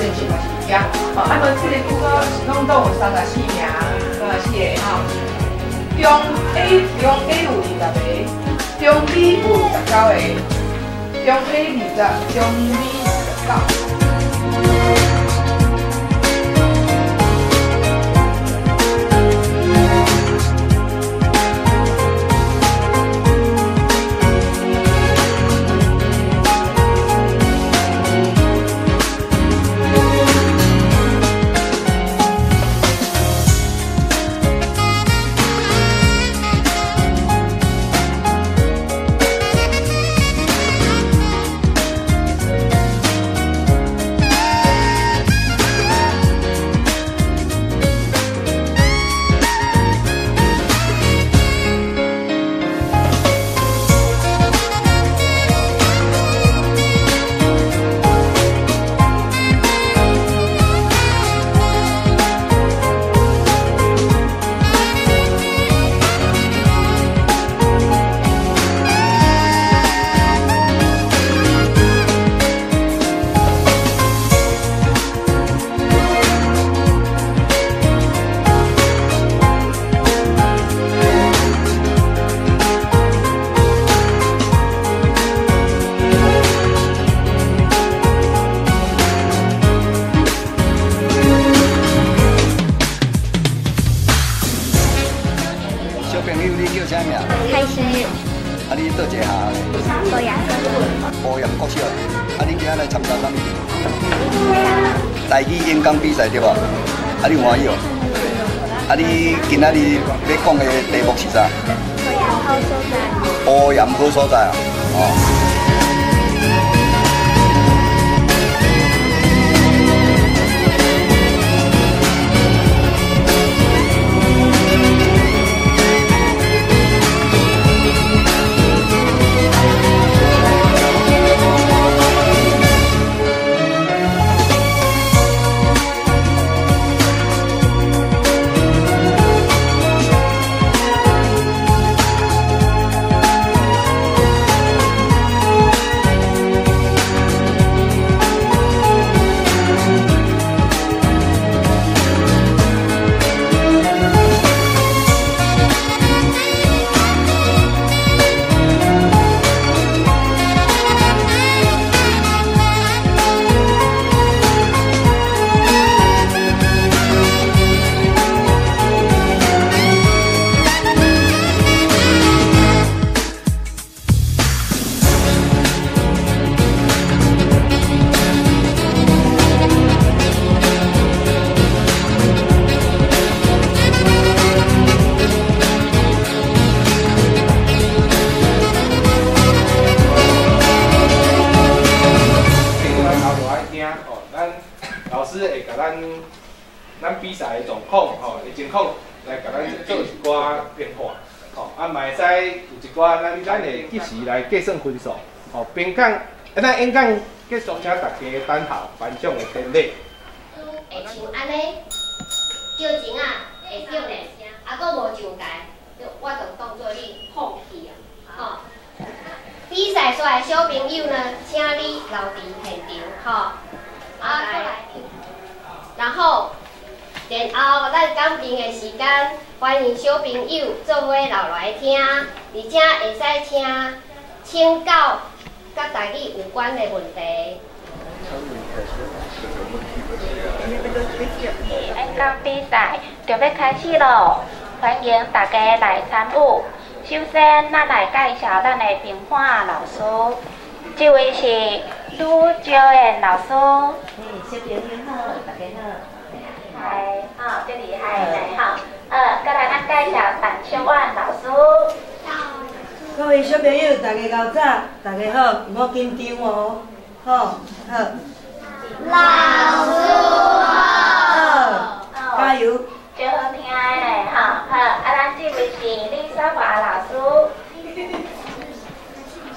精神嘛是伫遐。吼，啊，无这个拄好拢总有34名，34个吼。中 A 中 A 有20个，中 B 有19个，中 A 20，中 B 19。台语演讲比赛对无？啊，你欢喜哦？啊，你今仔日欲讲的题目是啥？好所在。乌岩好所在啊！哦。咱比赛的状况吼，的情况来共咱做一寡变化，吼，啊嘛会使有一寡咱会及时来计算分数，吼，评讲，啊咱演讲结束，请大家等候颁奖的典礼。会像按呢，叫情啊，会叫咧，啊，阁无上台，我就当做你放弃啊，吼。比赛煞的小朋友呢，请你留伫现场，吼，啊，过来，然后。然后，咱讲评的时间，欢迎小朋友做伙留来听，而且会使请请教佮台语有关的问题。演讲比赛就欲开始咯，欢迎大家来参与。首先，咱来介绍咱的评判老师，这位是吕昭燕老师。小朋友好，大家好。嗨，吼，足厉害的吼。阁来咱介绍陈淑婉老师。各位小朋友，大家𠢕早，大家好，毋好紧张哦，好，好。老师好。好，加油。足好听的咧，吼，好。啊，咱这位是李雪华老师。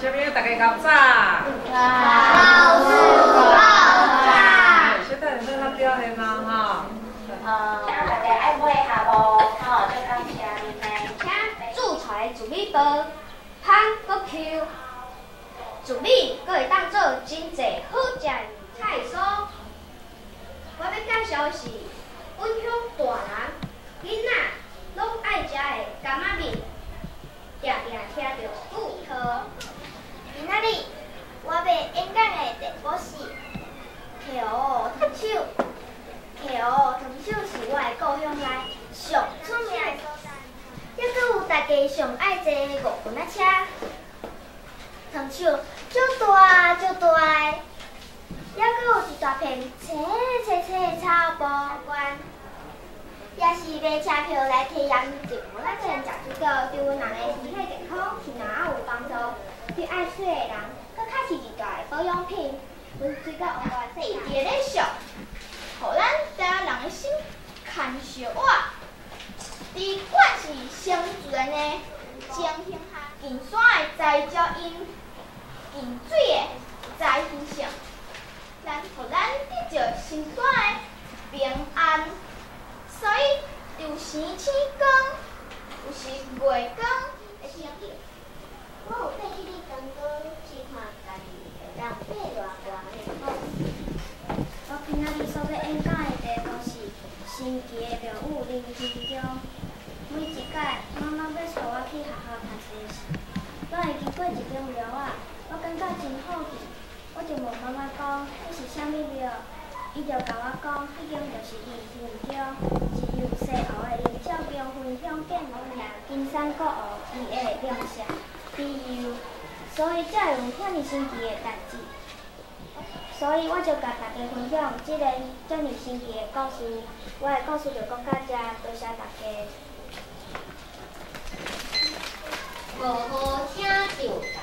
小朋友，大家𠢕早。老师好早。小等下好表现吗？吼。请大家爱配合哦，吼，足感谢恁的。请煮出来的玉米饭，香阁 Q，玉米阁会当做真济好食的菜蔬。绍的是阮乡大人、囡仔拢爱食的柑仔面，定定听著句号。今仔日我欲演讲的题目是溪湖糖手。溪湖糖手是我的故乡内上出名的所在，犹阁有大家上爱坐的五轮仔车。糖手足大足大的，犹阁有一大片青青青的草埔关，也是买车票来体验一咱个人食水果对阮人的身体健康是哪有帮助，对爱媠的人，阁较是一大的保养品。阮水果王国一直咧俗，予咱台湾人的心牵小我。伫惯是先自然的情形下，近山的在鸟因，近水的在鱼性，咱予咱得著心肝的平安。所以，有时星光，有时月光的情景。我有爬去你刚刚试看家己会当爬偌悬的好。我今仔日所欲演讲的题目是神奇的庙宇林清宫。每一摆妈妈欲带我去学校读册时，拢会经过一间庙仔，我感觉真好奇，我就问妈妈讲，彼是啥物庙？伊就共我讲，彼间就是灵清宫，是由西湖的林照公分享建立金山国王伊的灵舍庇佑，所以才会有遐尔神奇的代志。所以我就共大家分享这个遮尔神奇的故事。我的故事就讲到遮，多谢大家。五号请上台，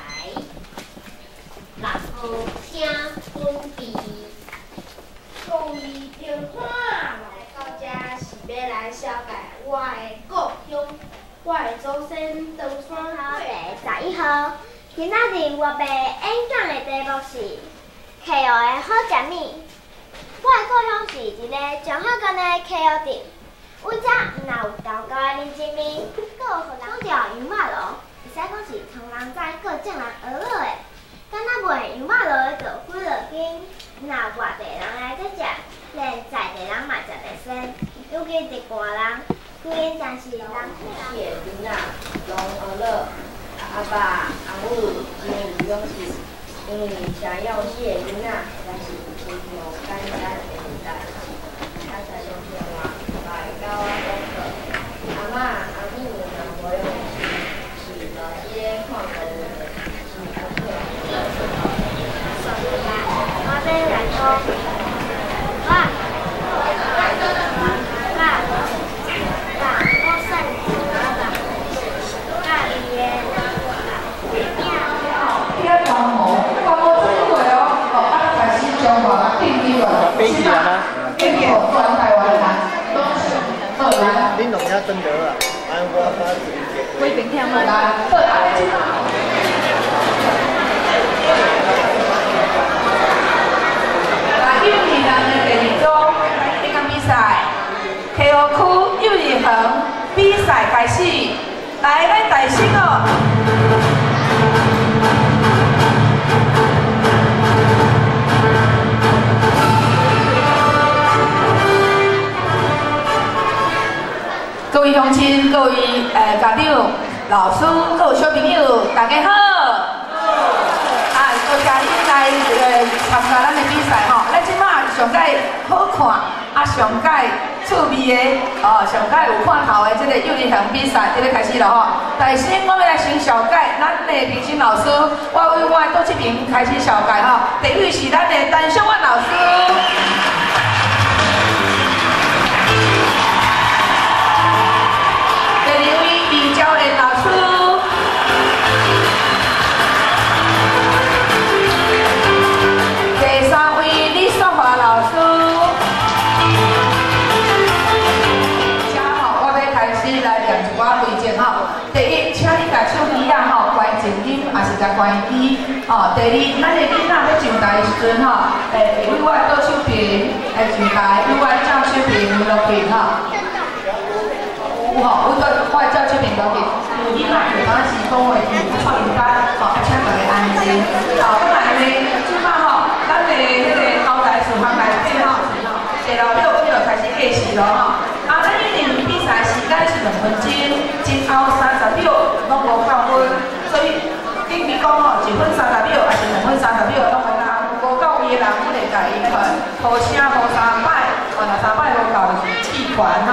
六号请准备。各位评判来到这是欲来绍介我的故乡，我的祖先唐山。第11号，今仔日我欲演讲的题目是溪湖的好食物。我的故乡是一个彰化县的溪湖镇，阮遮毋若有豆糕的人情味，阁有予人讲著羊肉炉，会使讲是唐人街阁众人学乐的。敢若卖羊肉炉的就几落间，毋若外地人来这食，连在地人嘛食袂鲜，尤其伫寒人，规间真是人四个囡仔拢学乐，阿爸阿母真有勇气，因为生养四个囡仔实在是真无简单的代志。较早上电话，嘛会甲我讲过，阿嬷阿母若无勇气，是无这个看无的，是阿母。所以啊，我欲来讲，我爸爸我算爸爸佮伊的囝。遐光模，光模出过哦，哦，啊，开始中华定义了，飞起来吗？经过全台湾人拢是好啦。恁弄遐转落啊？啊，我发一个。规边听吗？来，好，啊，你这来，幼儿园的第二组演讲比赛，溪湖区幼儿园比赛开始，来，咱大声哦！各位乡亲、各位家长、老师、各位小朋友，大家好！啊，多谢恁来这个参加咱的比赛吼。咱这马上盖好看，啊上盖趣味的，哦，上盖有看头的这个幼儿园比赛，这个开始了吼。首先，我欲来先绍介咱的评审老师，我为我的倒这边开始绍介吼。第一位是咱的陈淑婉老师。第二位李娇莲老师。第三位李淑华老师。这吼，我欲开始来念一寡规则吼。第一，请你共手机仔吼关静音，也是共关机。哦，第二，咱的囡仔欲上台的时阵吼，会为我的倒手边会上台，为我的正手边落去吼。有吼，阮我的正手边落去。有囡仔有当时讲话有错音单，吼，啊，请大家安静。好，转来呢，这摆吼，咱的彼个后台厨房内底吼，坐楼票去就咯吼。啊，咱一定比赛时间是2分钟，前后30秒拢无扣分，所以等于讲吼，1分30秒还是2分30秒拢会当。无到位的人，阮会共伊呼声呼三摆，哦，若三摆无够就是弃权吼。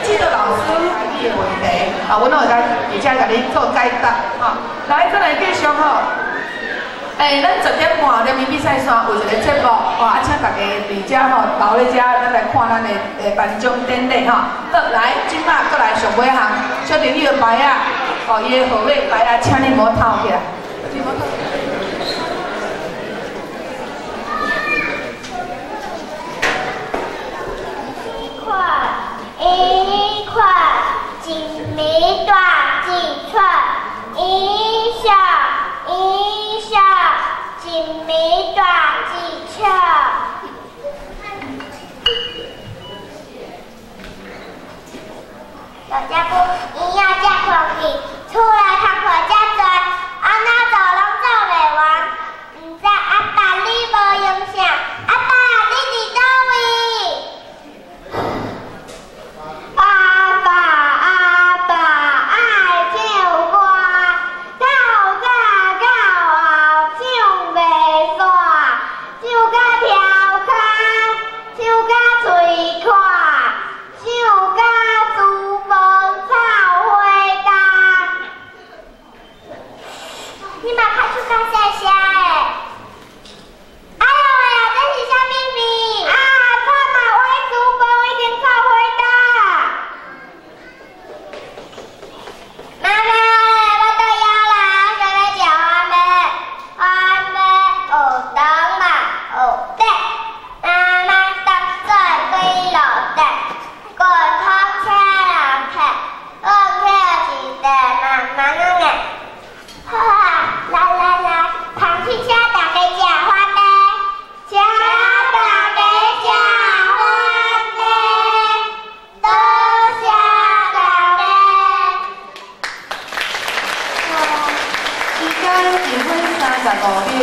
这个老师你的问题，啊，阮拢会来而且共你做解答吼。来，再来继续吼。咱10点半联名比赛线有一个节目，吼，啊，请大家伫遮吼留咧遮，咱来看咱的颁奖典礼吼。好，来，这摆阁来上尾项，小朋友的牌仔，吼，伊的号码牌仔，请你莫偷起来。一块，一暝大一串，一笑一笑，一暝大一笑。大家不营养加空气，出来读课才济，按怎做拢做袂完。毋知阿爸你无用啥？阿爸你伫佗位？阿爸阿爸爱唱歌，透早到后唱袂煞，唱甲跳脚，唱甲喙渴，唱甲厨房臭火焦。你嘛较出较细声的。哎呦喂啊，这是啥物味？啊，臭嘛，我厨房一定臭火焦。妈妈，我倒枵啦，想欲食番麦，番麦学长嘛学短，妈妈搭做几落块，滚筒车人客，我客一块慢慢仔。好啊，来来来，捧起请大家食番麦，请大家食番麦，多谢大家。时间1分35秒。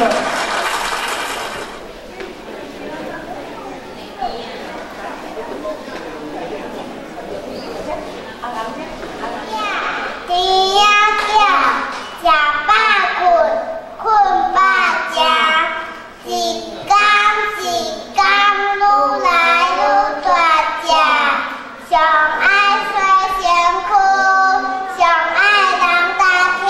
猪仔囝食饱睏，睏饱食，一工一工愈来愈大只，上爱洗身躯，上爱人搭疼。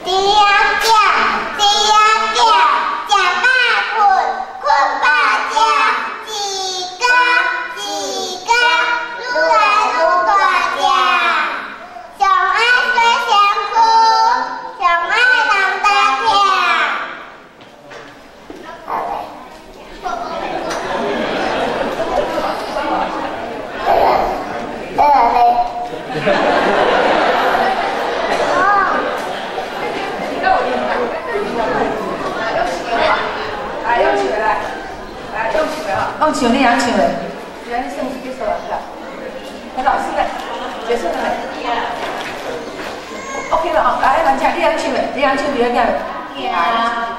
猪仔囝，猪仔囝，食饱睏，睏饱食，一工一工愈来愈大只，上爱洗身躯，上爱人搭疼。来，用唱的来，来用唱的吼，用唱你晓唱的，是按呢算是结束了，是吧？来，老师来，结束了没？OK 了吼，来，兰姐，你晓唱的，你晓唱，你晓念。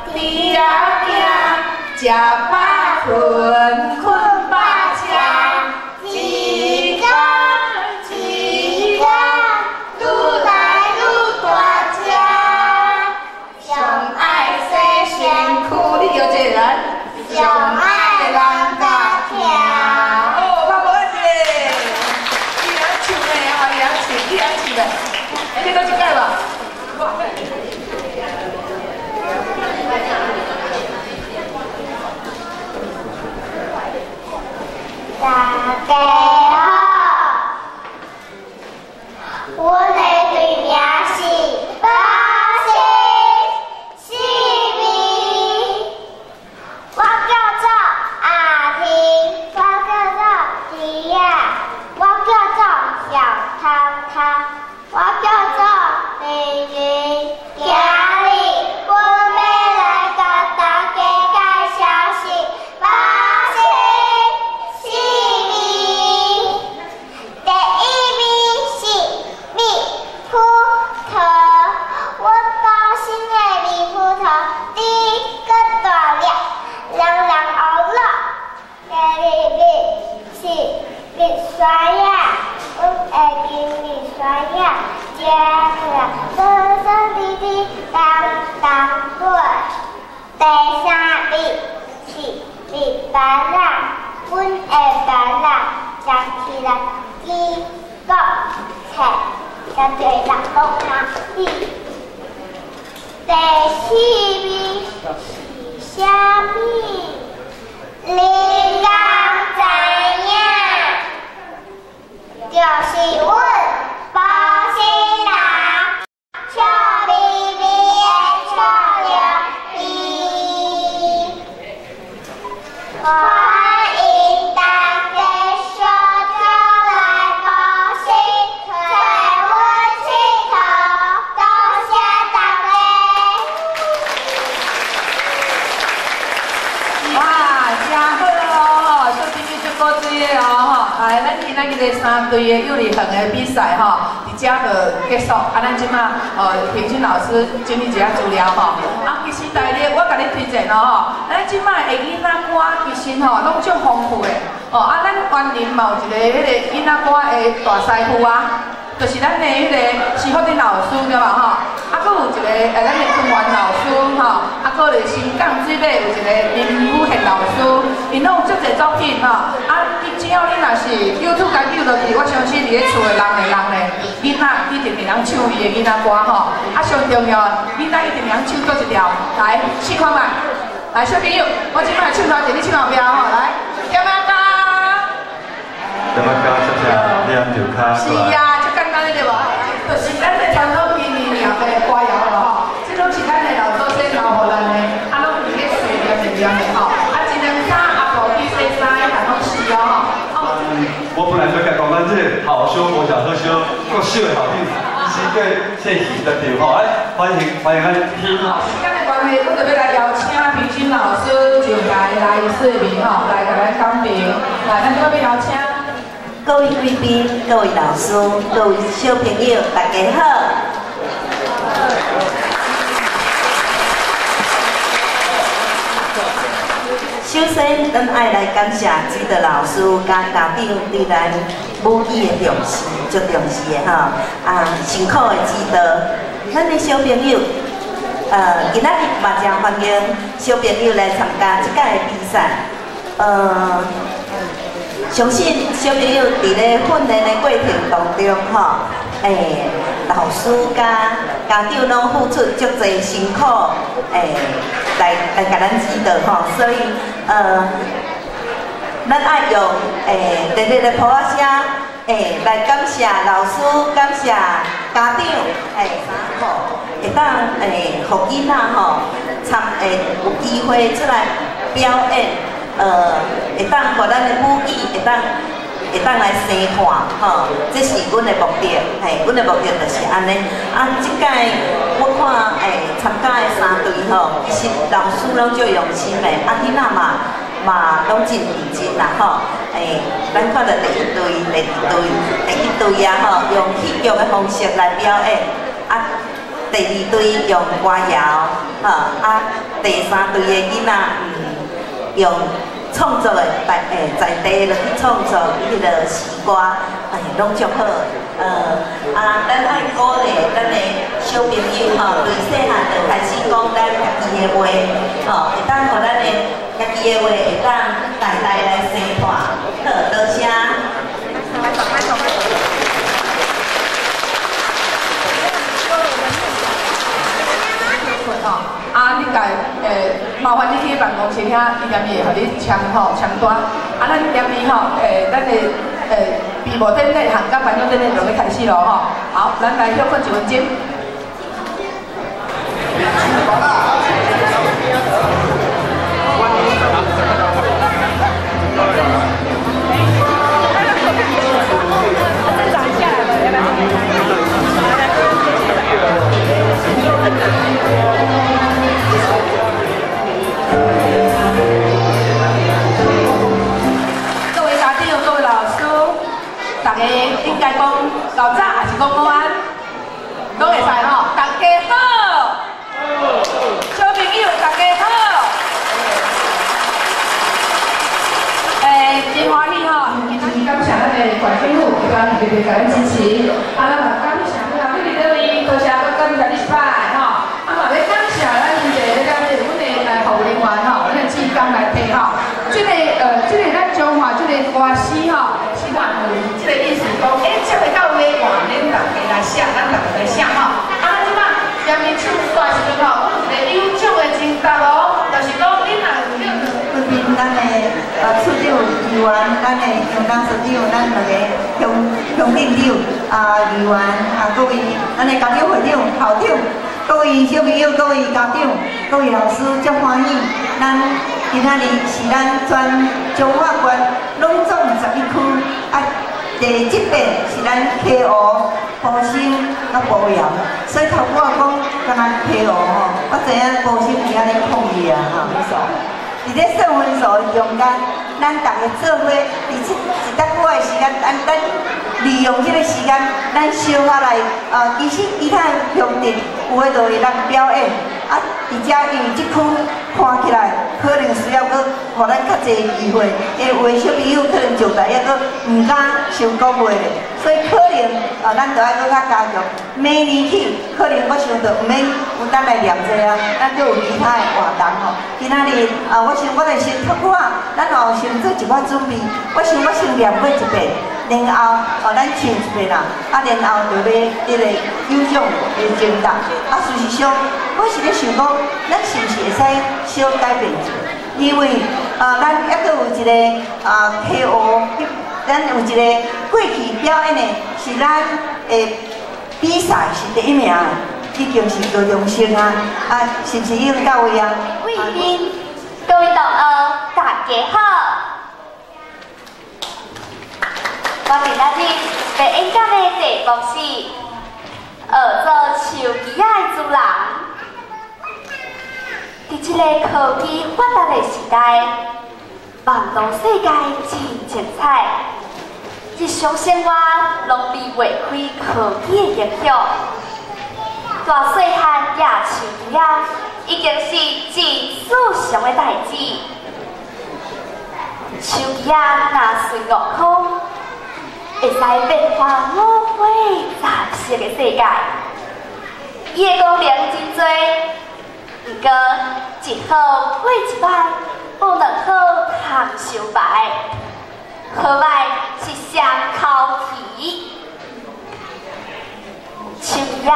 猪仔囝，食饱睏，睏饱食，一工一工愈来愈大只，上爱洗身躯，你叫这个人，上爱人搭疼。哦，拍鼓一个，你晓唱的啊，你晓唱，你晓唱的，你倒一届无？大家好，我的队名是宝新四味，我叫做阿婷，我叫做迪亚，我叫做小涛涛，我叫做丽云。今日我欲来共大家介绍是宝新四味。第一味是米刷牙，接起来，顺顺利利当当对。第三位是绿芭乐，阮的芭乐食起来坚果脆，诚济人拢欢喜。第四位是啥物？你敢知影？就是阮宝石人笑眯眯的笑容伊。欢迎大家小酒来报喜，找阮𨑨迌，多谢大家。哇，真好哦，小朋友足古锥的哦吼。来，咱今仔日的三队的幼儿园的比赛吼，伫遮就结束。啊，咱这马评审老师整理一下资料吼。啊，其实大家我共你推荐哦吼，咱这马的囡仔歌其实吼拢足丰富的。哦，啊，咱员林嘛有一个彼个囡仔歌的大师傅啊，就是咱的彼个徐福林老师对吧吼？啊，阁有一个咱的春元老师吼，啊，阁咧新港水尾有一个林武贤老师，𪜶拢有足济作品吼。啊，只要你若是 YouTube 共记落去，我相信伫咧厝的人的人咧，囡仔一定会晓唱伊的囡仔歌吼。啊，上重要，囡仔一定会晓唱佗一条，来试看觅。来，小朋友，我这摆唱头前，你唱后壁吼，来，点仔加。点仔加，谢谢，念就卡。是啊，足简单的对无？就是咱的传统经典的歌谣咯吼，这拢是咱的老祖先留予咱的，啊，拢伫咧细念一念的吼。啊，一两三阿婆去洗衫，彼拢是哦吼。我本来就甲讲，咱这个好修国小特修国小的校长，伊是叫谢喜的对吼，哎，欢迎欢迎咱听。时间的关系，我就欲来邀请评审老师上台来说明吼，来共咱讲评。来，咱这欲邀请。各位贵宾、各位老师、各位小朋友，大家好。首先，咱爱来感谢指导老师佮家长对咱母语的重视，足重视的吼。啊，辛苦的指导，咱的小朋友，今仔日嘛诚欢迎小朋友来参加这届的比赛。相信小朋友伫咧训练的过程当中，吼，老师佮家长拢付出足济辛苦，来共咱指导吼，所以咱爱用热烈的噗仔声，来感谢老师，感谢家长，吼，会当予囡仔吼有机会出来表演。会当予咱的母语会当来生化，吼，这是阮的目的，嘿，阮的目的就是按呢。啊，这届我看，参加的三队吼，其实老师拢足用心的，啊，囡仔嘛拢真认真啦，吼，咱看到第一队、第二队、第一队啊，吼，用戏剧的方式来表演，啊，第二队用歌谣，吼，啊，第三队的囡仔，用创作的在地落去创作彼个诗歌，拢足好。啊，咱爱鼓励咱的小朋友吼，对细汉就开始讲咱家己的话，吼，会当予咱的家己的话会当代代来生化。好，多谢。啊，你共麻烦你去办公室遐，伊踮伊会予你签吼签单。啊，咱踮伊吼，咱的闭幕典礼、行甲颁奖典礼就欲开始咯吼。好，咱来休困一分钟。各位家长、各位老师，大家应该讲老早还是讲午安，拢会使吼。大家好，小朋友大家好。真欢喜吼，今仔日感谢咱的县政府，甲特别别共咱支持。啊，咱嘛感谢啊，你伫佗位？多谢，搁感谢你一摆吼。啊嘛欲感谢咱真济咧咱这阮的服务人员吼，咱的志工来提吼。这个咱彰化这个歌诗吼，是万文，这个意思讲，欸，接会到尾换，恁大家来写，咱大家来写吼。啊，咱这摆踮咧唱歌的时阵吼，有一个有奖的征答哦，就是讲恁若有叫对面咱的处长、议员，咱的乡长、市长，咱两个乡乡镇长啊，议员啊，各位咱的家长会长、校长，各位小朋友、各位家长、各位老师，足欢喜。咱今仔日是咱全彰化县拢总11区啊，第这遍是咱溪湖、埔心佮埔盐，所以头拄仔讲敢若溪湖吼，我知影埔心伫遐咧抗议啊吼。伫咧算分数的中间，咱逐家做伙，伫这一搭久的时间，咱利用这个时间，咱小可来，其实其他乡镇有的就会当表演，啊，伫遮因为这区看起来可能需要阁予咱较济机会，因为有的小朋友可能上台犹阁毋敢想讲话咧，所以可能啊，咱就爱阁较加强。明年起，可能我想著毋免有咱来念这啊，咱阁有其他的活动吼。今仔日啊，我想我来先较久啊，咱哦先做一寡准备。我想我先念过一遍，然后哦咱唱一遍啦，啊，然后就欲彼个有奖的征答。啊，事实上，我是咧想讲，咱是毋是会使小改变一下？因为啊，咱犹阁有一个啊溪湖，咱有一个过去表演的是咱的比赛是第一名的，已经是高中生啊，啊，是毋是已经到位啊？贵宾，各位同学，大家好。我今仔日欲演讲的题目是学做树枝仔的主人。伫这个科技发达的时代，网路世界真精彩，日常生活拢离袂开科技的影响。大细汉举树枝仔，已经是真自常的代志。树枝仔若孙悟空，会使变化五花杂色的世界，伊的功能真济。毋过一好配一歹，有两好通相排，好歹是双头皮。树枝仔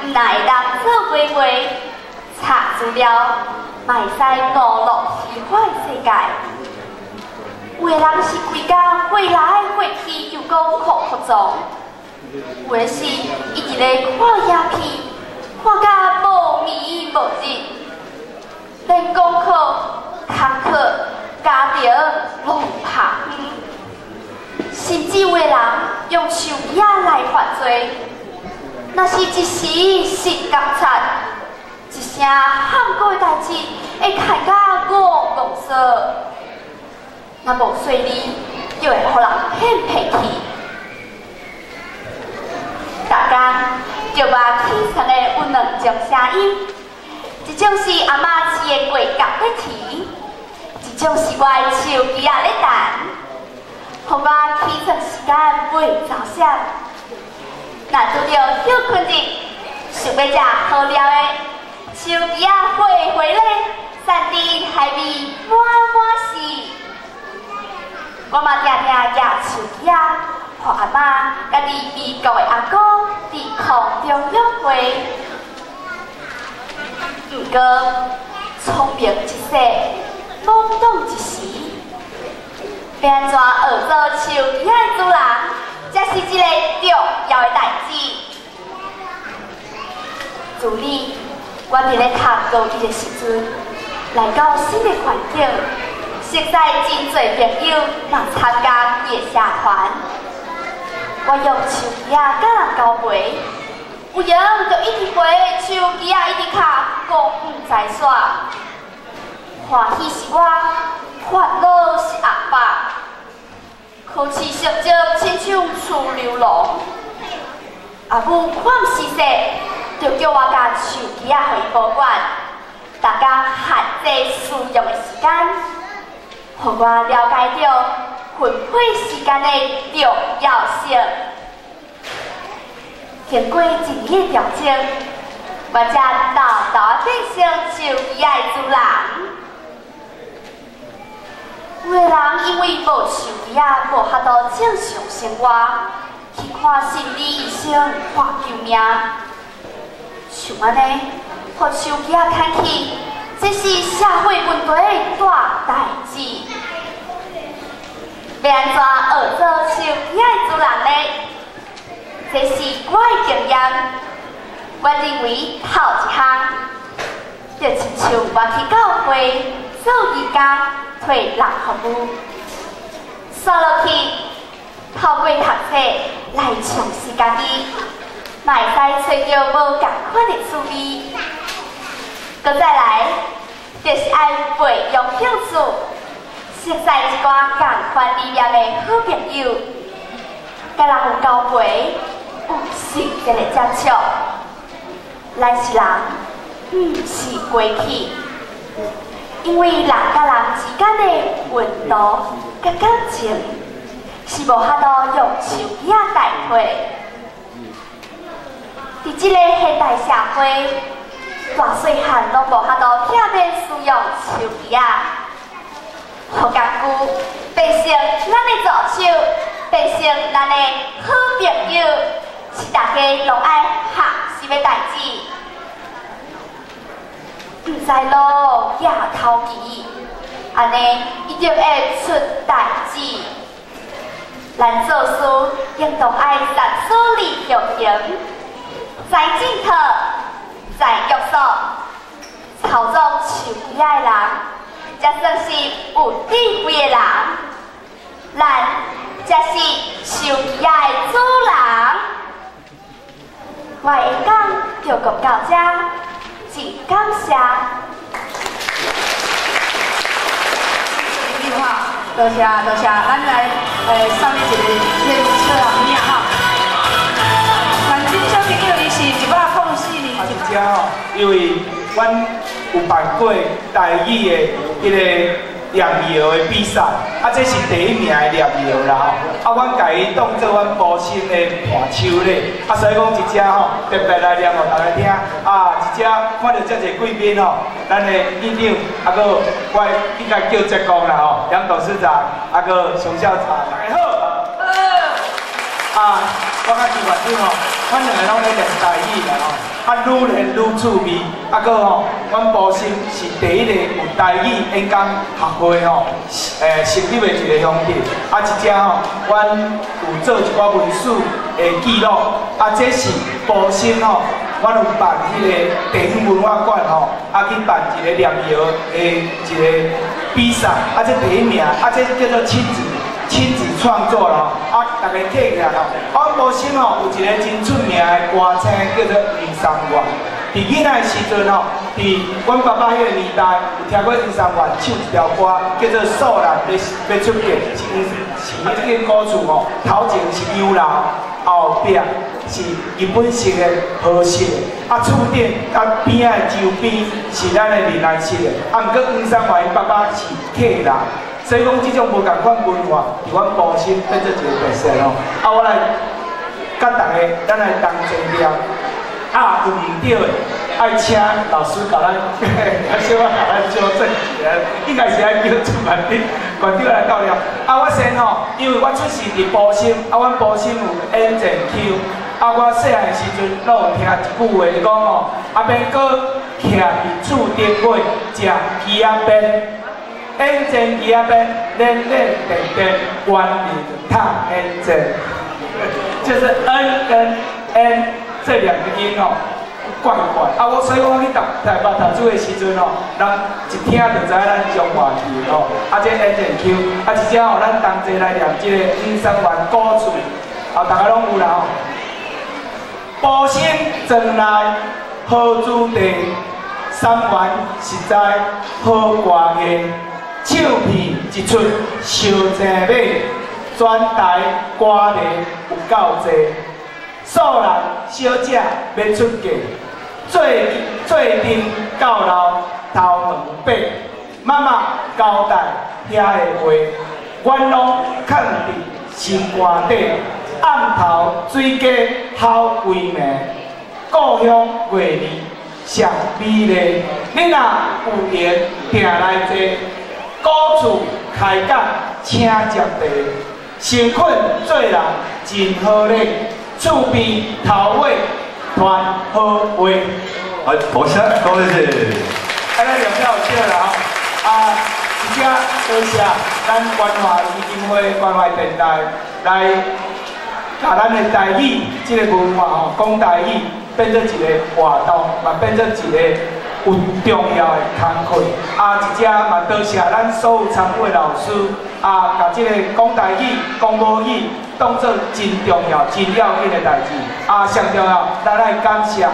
毋但会当做买卖、查资料，嘛会使娱乐虚幻世界。有的人是规工飞来飞去，又讲哭哭装；有的是一直咧看影片，看甲无眠无日，连功课、工课、家庭拢拍远。甚至有的人用树枝仔来犯罪，若是一时失觉察，一声喊过的代志，会害甲五戆说。若无细腻，就会予人骗骗去。逐工叫我起床的有两种声音，一种是阿嬷饲的鸡夹咧啼，一种是我的树枝仔咧弹，予我起床时间袂走闪。若拄著歇睏日，想欲食好料的，树枝仔花花咧，散伫海味满满是。我嘛定定举树枝仔，予阿嬷佮伫美国的阿公伫空中约会。毋过，聪明一世，懵懂一时，欲按怎学做树枝仔的主人，才是一个重要的代志。自你，我伫咧读高一的时阵，来到新的环境。熟似真济朋友，嘛参加伊的社团。我用树枝仔佮人交陪，有闲就一直陪，树枝仔一直敲，讲毋知煞。欢喜是我，烦恼是阿爸。考试成绩亲像厝流笼，阿母看时势，就叫我共树枝仔予伊保管，逐工限制使用的时间。予我了解著分配时间的重要性。经过一年的调整，我才豆豆变成手机仔的主人。有的人因为无手机仔，无法度正常生活，去看心理医生，喊救命。像按呢，予手机仔牵去，这是社会问题的大代志。欲按怎学做手机仔的主人呢？这是我的经验。我认为头一项，就亲像我去教会做义工，替人服务，煞落去透过读册来充实家己，嘛会使揣著无仝款的趣味。阁再来，就是爱培养兴趣，熟似一寡仝款理念的好朋友，佮人有交陪，有实际的接触。咱是人，毋是机器，因为人佮人之间的温度佮感情是无法度用手机仔代替。伫这个现代社会，大细汉拢无法度避免使用手机仔，予工具变成咱的助手，变成咱的好朋友，是大家拢爱学习的代志。毋知路举头旗，按呢一定会出代志。咱做事应当爱三思而后行，知进退，知约束。操纵手机仔的人，才算是有智慧的人。咱才是手机仔的主人。我的演讲就讲到这，真感谢。多谢多谢，咱来送你一个这个小红领哈。反正小朋友伊是104年。啊，这遮吼，因为阮有办过台语的彼个念谣的比赛，啊，这是第一名的念谣啦吼。啊，阮共伊当做阮埔心的伴手礼，啊，所以讲这遮吼特别来念予大家听。啊，这遮看到遮济贵宾吼，咱的院长，啊，阁我应该叫职工啦吼，杨董事长，啊，阁熊校长，大家好。啊，我佮朱馆长吼，阮两个拢咧练台语啦吼。啊，愈练愈趣味，啊，阁吼，阮埔心是第一个有台语演讲学会吼，成立的一个乡镇。啊，这遮吼，阮有做一寡文史的记录。啊，这是埔心吼，阮有办彼个地方文化馆吼，啊，去办一个念谣的一个比赛，啊，这第一名，啊，这叫做亲子创作啦，啊，大家记起来吼。阮埔心吼有一个真出名的歌星，叫做黄三元。伫囡仔的时阵吼，伫阮爸爸彼个年代，有听过黄三元唱一条歌，叫做《素兰欲出嫁》，是是彼间古厝吼，头前是洋楼，后壁是日本式的和式的，啊，厝顶佮边仔的周边是咱的闽南式的。啊，毋过黄三元𪜶爸爸是客人。所以讲，这种无仝款文化，伫阮埔心变做一个特色吼。啊，我来佮大家，咱来同齐念。啊，有毋对的，爱请老师共咱，小可共咱纠正一下，应该是爱叫出馆长，馆长来教念。啊，我先吼，因为我出世伫埔心，啊，阮埔心有演前丘。啊，我细汉的时阵，拢有听一句话讲吼，啊，免阁徛伫厝顶尾食枝仔鞭。演前枝仔鞭，连连电电，原来读演前，就是 N 跟 N 这两个音哦，怪怪。啊，我所以我去读台北读书的时阵哦，人一听就知影咱中华字吼。啊，这演前丘，啊，这遮吼，咱同齐来念这个黄三元古厝，啊，大家拢有啦吼。埔心庄内好子弟，三元实在好歌艺。唱片一出烧青马，全台歌迷有够济。素兰小姐欲出嫁，做做阵到老头毛白。妈妈交代遐个话，阮拢藏伫心肝底。暗头水鸡好规暝，故乡月年上美丽。你若有闲，定来坐，古厝开讲请食茶，诚恳做人真好咧，厝边头尾传好话。哎，多谢，多谢。安尼两票有少啦吼，啊，而且多谢咱关怀基金会、关怀电台来，共咱的台语这个文化吼，讲台语变做一个活动，嘛变做一个有重要的工课。啊，一只嘛多谢咱所有参与的老师，啊，共这个讲台语、讲母语当做真重要、真要紧的代志。啊，上重要，咱爱感谢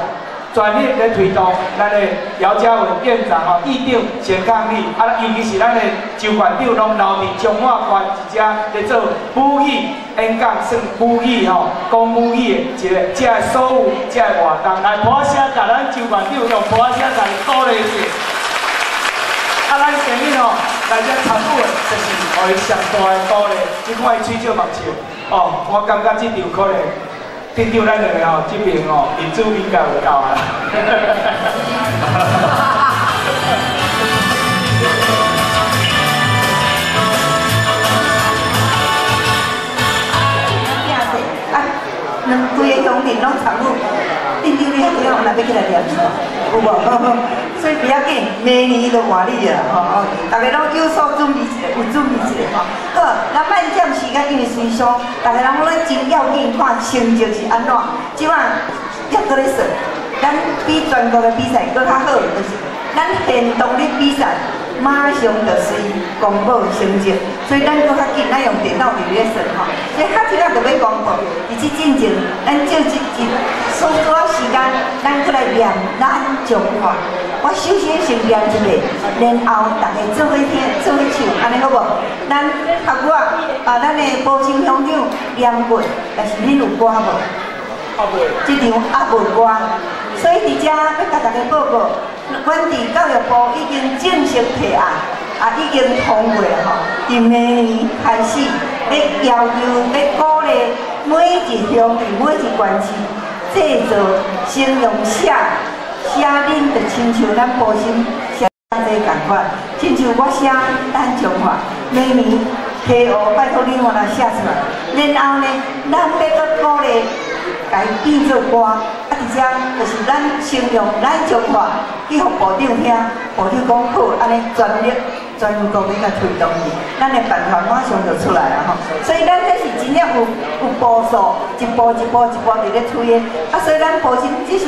全力咧推动咱的姚嘉文院长吼，院长陈康理，啊，尤其是咱的周县长，拢留伫彰化县一遮咧做母语演讲，算母语吼，讲母语的一个，这个所有这个活动，来拍声，共咱周县长用拍声共伊鼓励一下。啊，咱今日吼来遮参与的，就是予伊上大的鼓励。这款伊喙少目笑，哦，我感觉这场可能。镇长咱两个吼，这边吼，民主应该有够啊。啊，两规个乡镇拢参与，镇长你遐几项若欲起来念有无？所以不要紧，明年就换你啊！吼吼，大家拢有所准备一下，有准备一下吼。好，咱莫占时间，因为随上，大家人拢咧真要紧，看成绩是按怎。这摆犹阁咧算，咱比全国的比赛阁较好，就是咱现当咧比赛，马上就随公布成绩，所以咱阁较紧，咱用电脑伫咧算吼。所以较迟仔就欲公布，伫这进前，咱借这一缩短时间，咱阁来念咱彰化。我首先先念一个，然后大家做伙听，做伙唱，按呢好无？咱学我啊，咱的埔心乡长念过，但是恁有歌无？这场犹无歌，所以伫遮欲共大家报告，阮伫教育部已经正式提案，啊，已经通过吼。伫明年开始，欲要求、欲鼓励每一乡镇、每一县市制作先用写。写恁就亲像咱埔心写这仝款，亲像我写咱彰化，明年溪湖拜托恁我来写出来。然后呢，咱欲阁鼓励，共伊变做歌，啊，伫遮就是咱先用咱彰化去予部长听，部长讲好，按呢全力全国欲共推动去，咱的办法马上就出来啊吼。所以咱这是真正有步数，一步一步一步伫咧推的，啊，所以咱埔心只是。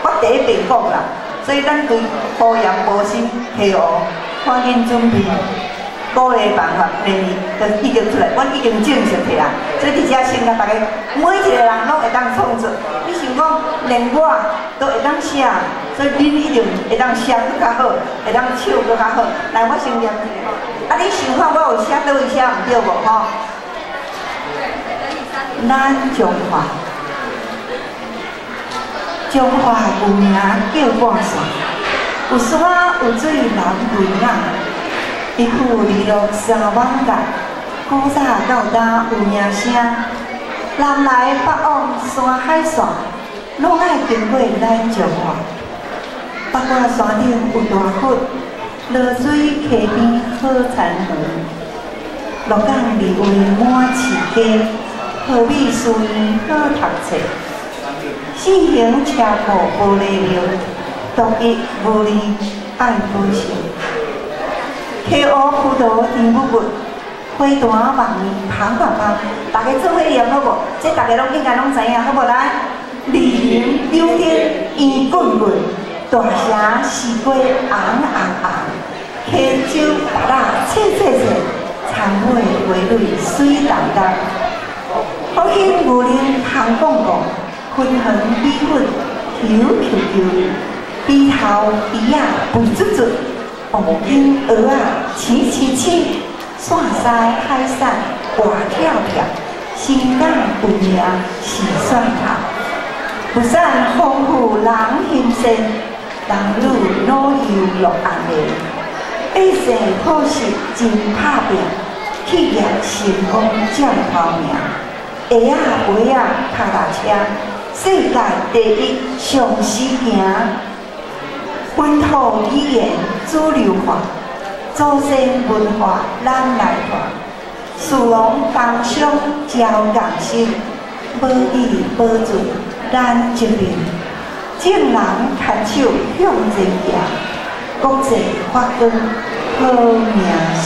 我第一遍讲啦，所以咱对埔盐、埔心、溪湖，赶紧准备鼓励办法，明年就已经出来，阮已经正式提案，所以伫遮先共大家每一个人拢会当创作。你想讲，连我都会当写，所以恁一定会当写阁较好，会当唱阁较好。来，我先念一下。啊，你想看我有写佗位写毋对无吼？咱彰化。彰化有名叫半山，有山有水人为仔，一富二鹿三艋舺，古早到今有名声。南来北往山海线，拢爱经过咱彰化。八卦山顶有大佛，濁水溪边好田园，鹿港二位满市街，和美书院好读册。四行车库玻璃庙，独一无二爱保守。溪湖葡萄甜蜜蜜，花坛望伊香香香。大家做伙念好无？这大家拢应该拢知影，好无？来，二林柳丁圆滚滚，大城西瓜红红红，溪洲芭乐脆脆脆，苍尾花蕊水澹澹。福兴牛奶香摃摃。均衡米粉油球球，猪头猪仔肥嘟嘟，黄金蚵仔青青青，线狮海产活跳跳，新港有名是蒜头，物产丰富人心善，男女老幼乐安乐，百姓朴实真打拼，企业成功占头名。鞋仔鞋仔跤踏車，世界第一上死行，本土語言主流化，祖先文化咱來傳，士農工商招共心，無義無罪咱責任，眾人牽手向前行，國際發光好名聲。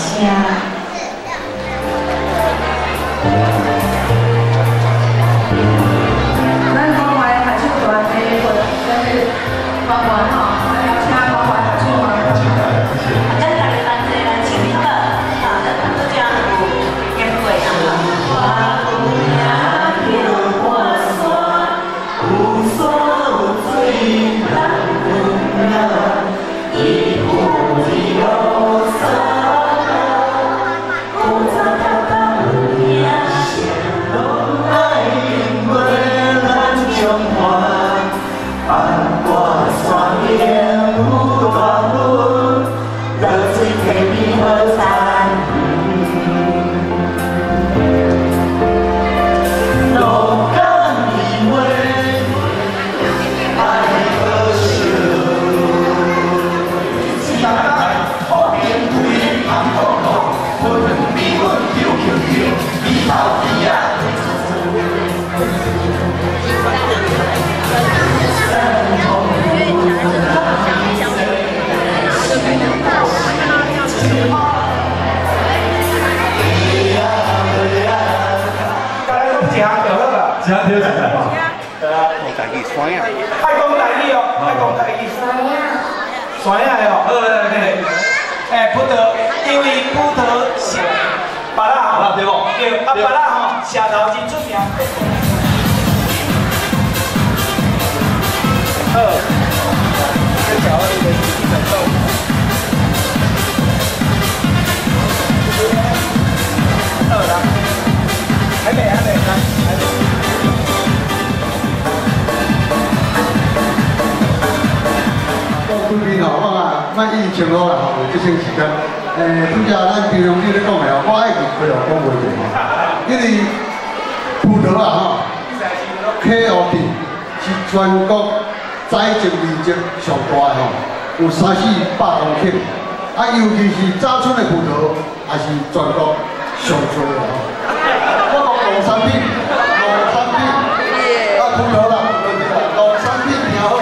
爱讲台语哦，爱讲台语。山仔的哦，好来来来，哎，葡萄，因为葡萄是芭乐吼，对无？对，啊芭乐吼，石头真出名。好，这小二的基本动。好啦，还没还没还没。对面吼，我啊，莫以前好啦吼，为节省时间。拄则咱平常你咧讲的吼，我爱伫开路讲话者吼，因为葡萄啊吼，溪湖镇是全国栽植面积上大的吼，有三四百公顷，啊，尤其是早春的葡萄，也是全国上多的吼。我讲农产品，农产品，啊，葡萄啦，农产品诚好。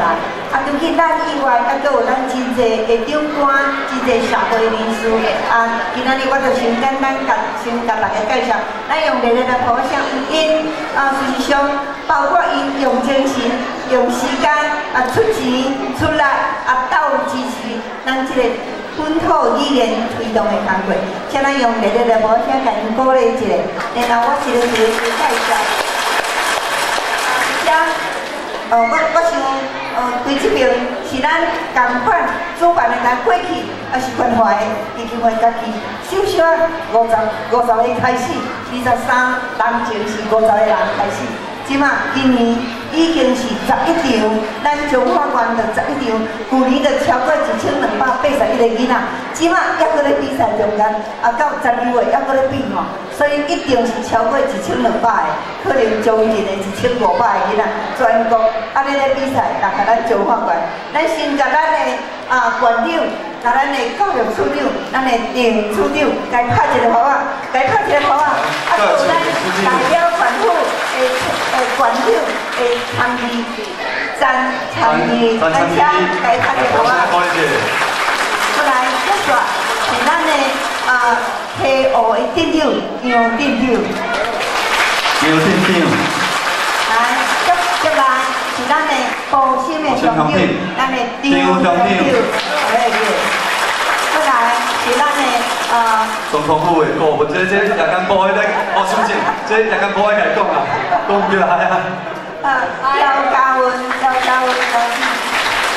啊，除去咱以外，还阁有咱真济的长官，真济社会人士。啊，今仔日我就先简单共先共大家介绍，咱用热烈的鼓声，𪜶啊，事实上，包括𪜶用精神、用时间啊，出钱出力啊，斗支持咱这个本土语言推动的工作。请咱用热烈的鼓声，共𪜶鼓励一下。然后我一个一个介绍。我想，对这边是咱仝款主办的，咱过去也是关怀基金会家己，小小五十个开始，23当前是50个人开始，这马今年已经是11场，咱彰化县就11场，旧年就超过1281个囡仔，这马犹阁咧比赛中间，啊到12月犹阁咧比吼，所以一定是超过1200个，可能将近的1500个囡仔，全国按呢咧比赛，来甲咱彰化县，咱先共咱的啊县长，共咱的教育处长，咱的郑处长，共拍一个鼓仔，共拍一个鼓仔，啊，阁有咱代表县府的县长的参与，参与，咱请共拍一个鼓仔。过来，接续是咱的啊溪湖的镇长杨镇长。杨镇长。来，接来是咱的埔心的乡长，咱的张乡长。哎对。过来是咱的啊。总统府的顾问，这夜间部的咧，哦，小姐，这夜间部的家讲啊，讲起来啊。啊，姚嘉文，姚嘉文，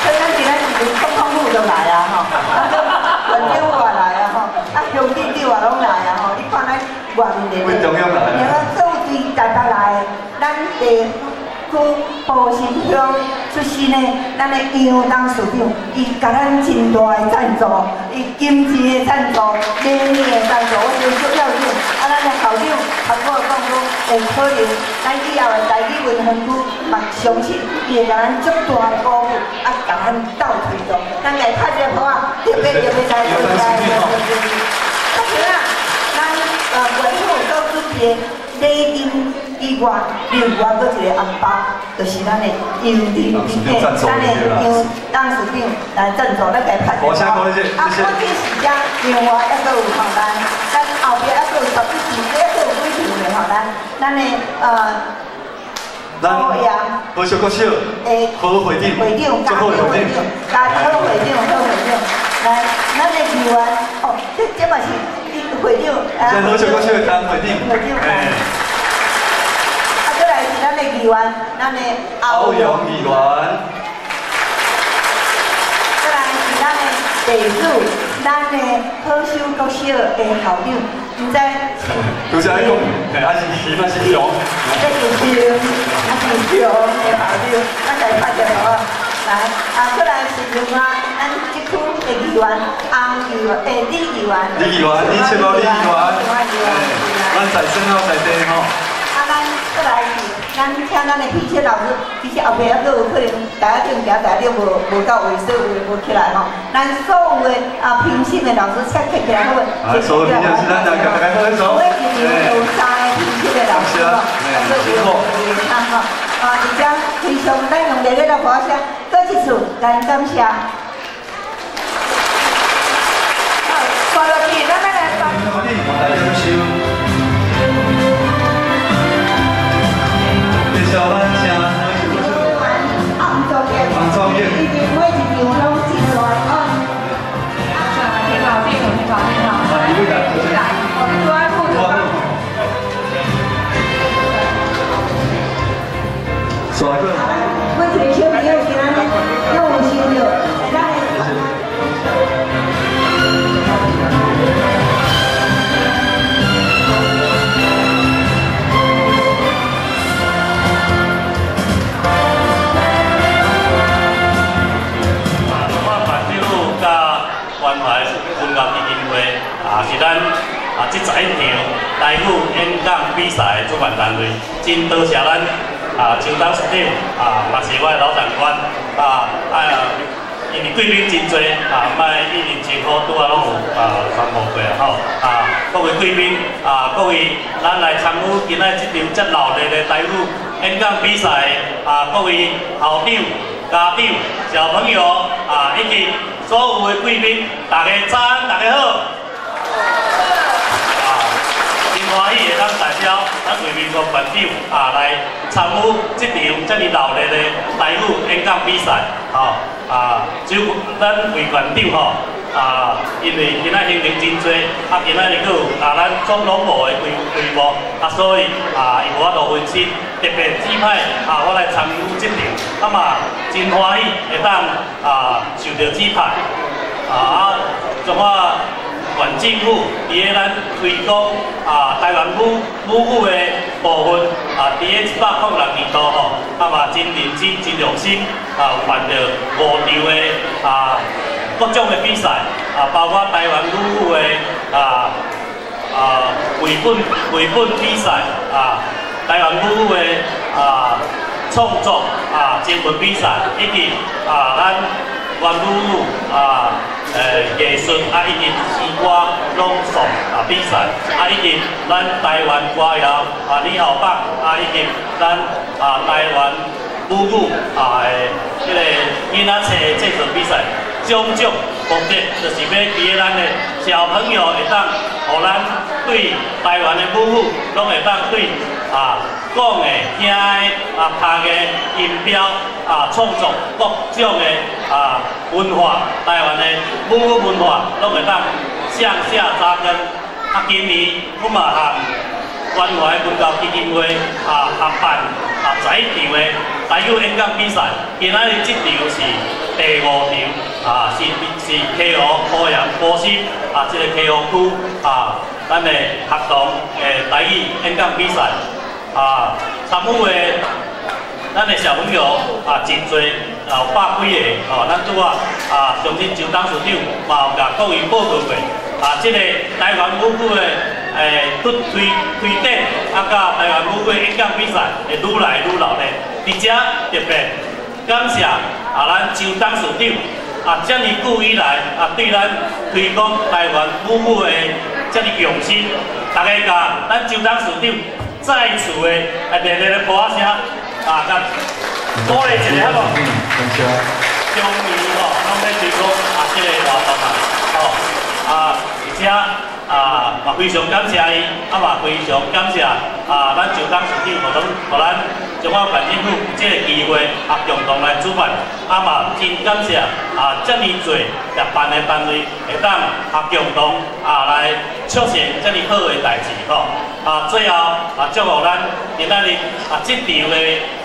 所以咱今仔是总统府都来啊吼，啊，县长也来啊吼，啊，乡镇长也拢来啊吼，你看咱外面的，中央来，然后各对台北来，咱地区埔心乡出身呢，咱的杨董事长，伊共咱真大的赞助，伊金钱的赞助、礼物的赞助，我真足要紧。啊，咱的校长含我讲讲，会可能咱以后的台语文分区嘛，相信伊会共咱足大的鼓舞，啊，共咱斗推动。咱来拍一个鼓啊，特别特别来多谢，多谢。啊，咱县府所准备的礼金以外，另外阁一个红包，就是咱的杨林，咱的杨董事长来赞助，咱来拍一个。啊，不只是遮，另外还阁有吼，咱后壁还阁有十几场，还阁有几场的吼，咱的。咱好小国小，好会长，会长，好会长，好会长，好会长，来，咱的议员，哦，这嘛是会长，啊，好小国小的会长，会长，啊，阁来是咱的议员，咱的欧阳议员，阁来是咱的地主，咱的好秀国小的校长。毋知，拄才讲，还是鱼还是熊？这是熊，还是熊的校长，咱来拍一个来，啊，阁来是另外咱这区的议员，洪议员，李议员。李议员，李七罗李议员，咱在省后在地吼。啊，咱阁来是，咱请咱的汽车老师，其实后壁还阁有可能台仔顶行台顶无到位，所以有的无起来吼。咱所有的啊评审的老师，请站起来好无？啊，所有评审是咱来共大家挥手。每一场有三个评审的老师吼，啊，有啊吼，啊，而且非常咱用热烈的鼓声，阁一次咱感谢。好，刷落去，咱来刷。每一场拢真大哦。挺好，挺好，挺好，挺好。来，我们都爱负责。刷个。每一个小朋友今仔日拢有收到，咱的。是咱啊，这11场台语演讲比赛的主办单位，真多谢咱啊邱董事长啊，嘛是我的老长官啊啊，因为贵宾真济啊，莫一直称呼拄仔拢有啊传播过吼啊，各位贵宾啊，各位咱来参与今仔这场遮热闹的台语演讲比赛啊，各位校长、家长、小朋友啊，以及所有的贵宾，大家早安，大家好。啊，真欢喜会当代表咱魏明国县长啊来参与这场遮尔热闹的台语演讲比赛，吼啊，只有咱魏县长吼啊，因为今仔行程真济，啊，今仔日阁有啊咱总统部的规务，啊，所以啊，伊无法度分身，特别指派啊我来参与这场，啊嘛真欢喜会当啊受到指派，啊，从我。县政府伫咧咱推广啊台湾母语的部分啊，伫咧106年度吼，啊嘛真认真、真用心啊，有办著5场的啊各种的比赛啊，包括台湾母语的啊绘本比赛啊，台湾母语的啊创作啊征文比赛，以及啊咱原母语啊。艺术啊，以及诗歌朗诵啊比赛，啊以及咱台湾歌谣啊李后榜啊，以及咱啊台湾母语啊的这个囡仔册的制作比赛，种种目的就是欲伫咧咱的小朋友会当，予咱对台湾的母语拢会当对啊讲的、听的、啊读的音标啊创作各种的啊文化，台湾的母语文化拢会当向下扎根。啊，今年阮嘛和关怀文教基金会啊合办啊11场的台语演讲比赛，今仔日这场是第5场啊，是溪湖科研中心啊，这个溪湖区啊，咱的学堂的台语演讲比赛啊，参与的咱的小朋友啊，真濟啊，有百幾个吼，咱拄啊啊，相信周董事长嘛有共各位报告过啊，這个台湾母语的推推推展啊，佮台湾母语的演讲比赛会愈来愈热闹。伫遮特别感谢啊，咱周董事长啊，遮尔久以来啊，对咱推广台湾母语的遮尔用心，大家共咱周董事长再次的啊，热烈的鼓声啊，佮鼓励一下好无？感谢。终于吼，拢咧推广啊，这个活动啊，吼啊，而且啊，嘛非常感谢伊，啊嘛非常感谢啊，咱周董事长，予咱彰化县政府有这个机会啊，共同来主办，啊嘛真感谢啊，遮尔济协办的单位会当啊共同啊来促成遮尔好的代志吼。啊，最后啊，祝福咱今仔日啊这场的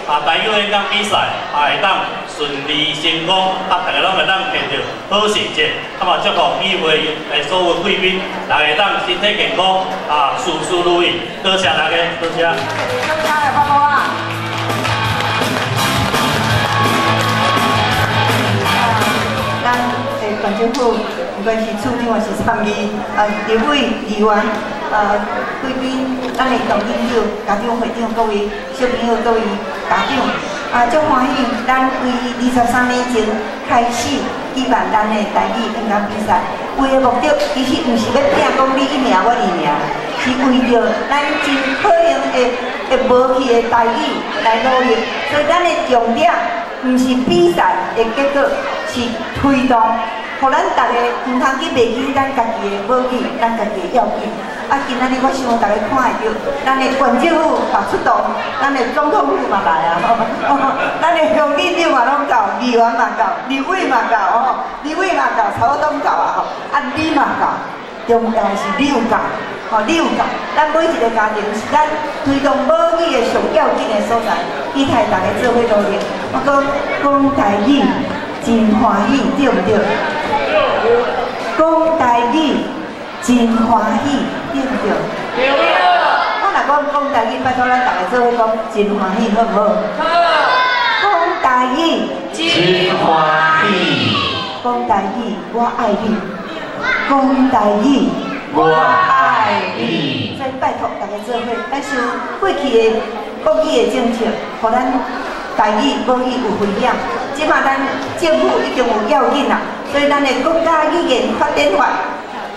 啊台语演讲比赛啊会当顺利成功，啊，大家拢会当摕到好成绩，啊嘛祝福与会的所有贵宾，大家会当身体健康，啊，事事如意。多谢大家，多谢。咱县政府，不管是处长还是参议，啊，立委、议员，贵宾，咱的董事长、家长会长，各位小朋友、各位家长，啊，足欢喜，咱为23年前开始举办咱的台语演讲比赛，为的目的其实毋是欲拼讲你一名我二名，是为著咱真可能会无去的台语来努力，所以咱的重点毋是比赛的结果，是推动，予咱大家毋通去袂记咱家己的母语，咱家己的要紧。啊，今仔日我想大家看会著，咱的县政府嘛出动，咱的总统府嘛来啊，咱的乡镇长嘛拢到，议员嘛到，立委嘛到吼，立委嘛到，差不多拢到啊吼。啊，你嘛到，重要是你有到，吼，你有到。咱每一个家庭是咱推动母语的上要紧的所在，期待大家做伙努力。我讲讲台语真欢喜，对毋对？讲台语真欢喜，对毋对？对。我若讲讲台语，拜托咱大家做伙讲真欢喜，好毋好？好。讲台语真欢喜。讲台语，我爱你。讲台语，我爱你。所以拜托大家做伙，咱想过去的国语的政策，予咱台语、母语有危险。这马咱政府已经有要紧啦，所以咱的国家语言发展法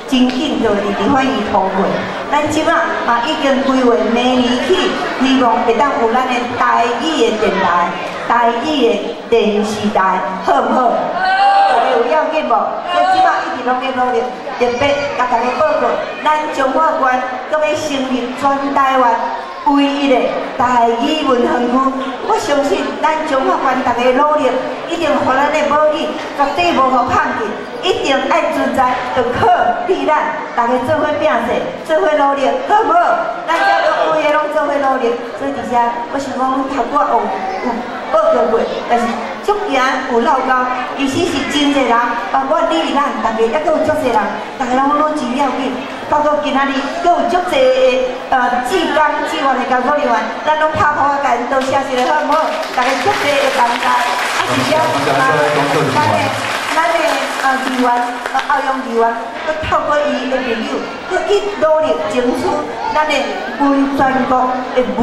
真紧就会伫立法院通过。咱这马嘛已经规划明年起，希望会当有咱的台语的电台、台语的电视台，好毋好？大家有要紧无？所以这马一直拢咧努力，特别共大家报告，咱彰化县阁欲成立全台湾唯一的台语文化区。我相信咱彰化县大家努力，一定予咱的母语绝对无予放弃，一定爱存在，就靠你咱大家做伙拼势，做伙努力，好毋好？咱遮拢规个拢做伙努力，所以伫遮，我想讲头拄仔有报告过，但是足惊有漏交，其实是真济人，包括你咱大家，抑阁有足济人，大家拢拢真要紧。包括今仔日，阁有足济的志工、志愿的工作人员，咱拢拍鼓仔共𪜶多谢一下，好毋好？大家足济的帮助，啊，而且咱的议员，欧阳议员，阁透过伊的朋友，阁去努力争取咱的文全国的文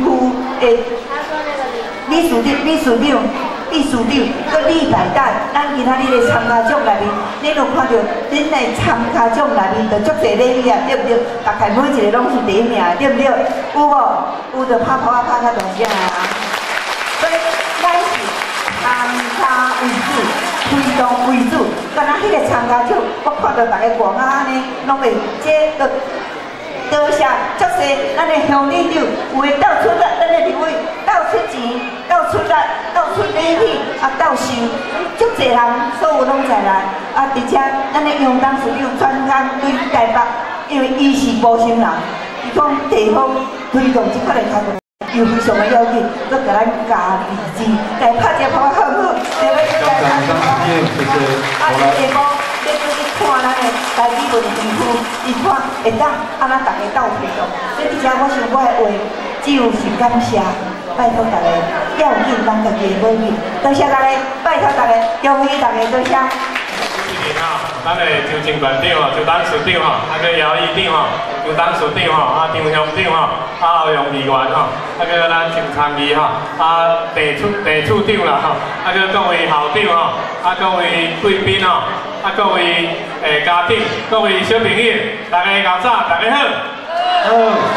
具的理事长、秘书长，阁李百蛋，咱今仔日的参加奖内面，恁有看著恁的参加奖内面就足济礼物啊，对毋对？大概每一个拢是第一名，对毋对？有无？有就拍鼓仔拍较大声啊！所以咱是参加为主，推动为主。敢若彼个参加奖，我看著大家外啊按呢，拢会这个。多谢足济咱的乡里长，有的斗出力，咱的立委斗出钱、斗出力、斗出礼品，啊斗收，足济人所有拢在内。啊，而且咱的杨董事长专工对台北，因为伊是无心人，伊讲地方推动这款的工作，又非常的要紧，阁共咱加利钱，来拍一个鼓好毋好？对不？谢谢。啊，下晡要去看咱的。台语文园区，伊看会当按怎大家斗推动。所以伫遮我想我的话只有是感谢，拜托大家要紧咱家己的母语，多谢大家，拜托大家，恭喜大家，多谢。咱的周正县长吼，周董事长吼，啊阁姚议长吼，张董事长吼，啊张乡长吼，啊欧阳议员吼，啊阁咱陈参议吼，啊地处地处长啦吼，啊阁各位校长吼，啊各位贵宾吼，啊各位家长，各位小朋友，大家早早，大家好。好，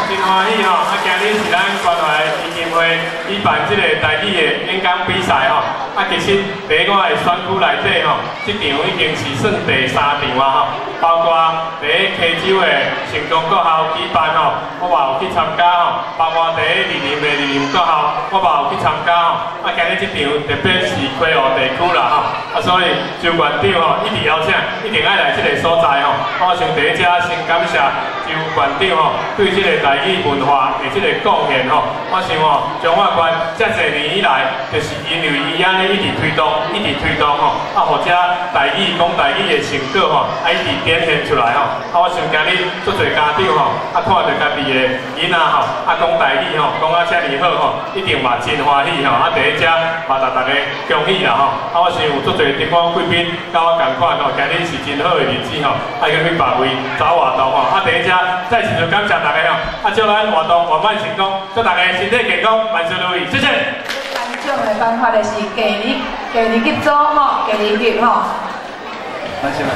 真欢喜吼！啊，今日是咱关怀基金会举办这个台语的演讲比赛吼。啊，其实伫我的选区内底吼，这场已经是算第三场啊吼。包括伫溪州的成功国校举办吼，我嘛有去参加吼。包括伫二林的二林国校，我嘛有去参加吼。啊，今日这场特别是溪湖地区啦吼。啊，所以周县长吼一直邀请，一定爱来这个所在吼。我想伫遮先感谢周县长吼。对这个台语文化的这个贡献吼，我想吼，彰化县这济年以来，就是因为伊按呢一直推动，一直推动吼，啊，予这台语讲台语的成果吼，啊，一直展现出来吼。啊，我想今日足济家长吼，啊，看著家己的囡仔吼，啊，讲台语吼，讲啊遮尔好吼，一定嘛真欢喜吼。啊，伫遮嘛，逐大家恭喜啦吼。啊，我想有足济地方贵宾佮我仝款吼，今日是真好的日子吼，啊，去别位走活动吼。啊，伫遮再次就感谢大家吼，啊，祝咱活动圆满成功，祝大家身体健康，万事如意，谢谢。颁奖的颁发的是第二级组吼，第二级吼。来，先来。来，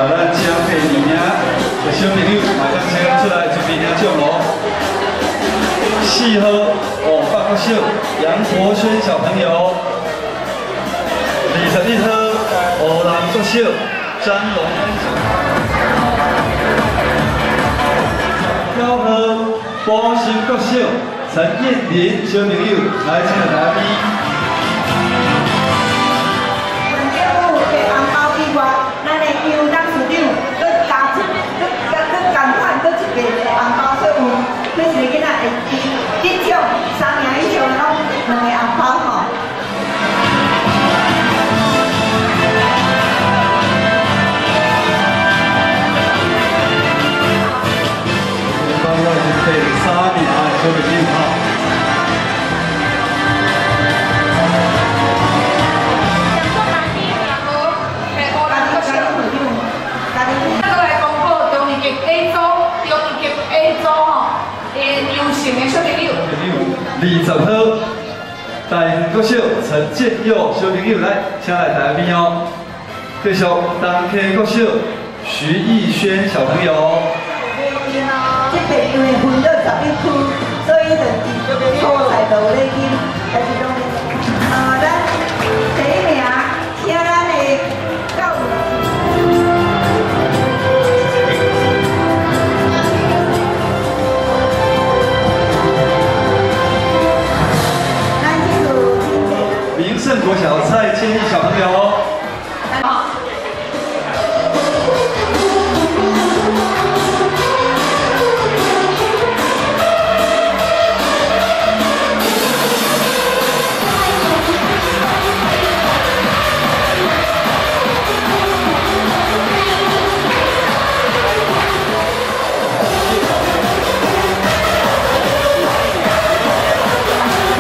咱请第二名的小朋友，马上请出来准备领奖咯。4号五百国小杨博轩小朋友，21号湖南国小张龙恩小朋友，9号宝兴国小陈燕玲小朋友，来请来宾。红包，所以有每一个囡仔会得奖3名以上拢2个红包吼。红包是第3名的小朋友吼。20号，大园国小陈建佑小朋友来，请来台边哦。继续，东溪国小徐艺轩小朋友。这边因为分到11区，所以就伫蔬菜就有咧金，但是当然，咱第一名，请咱的教育。圣国小蔡千亿小朋友。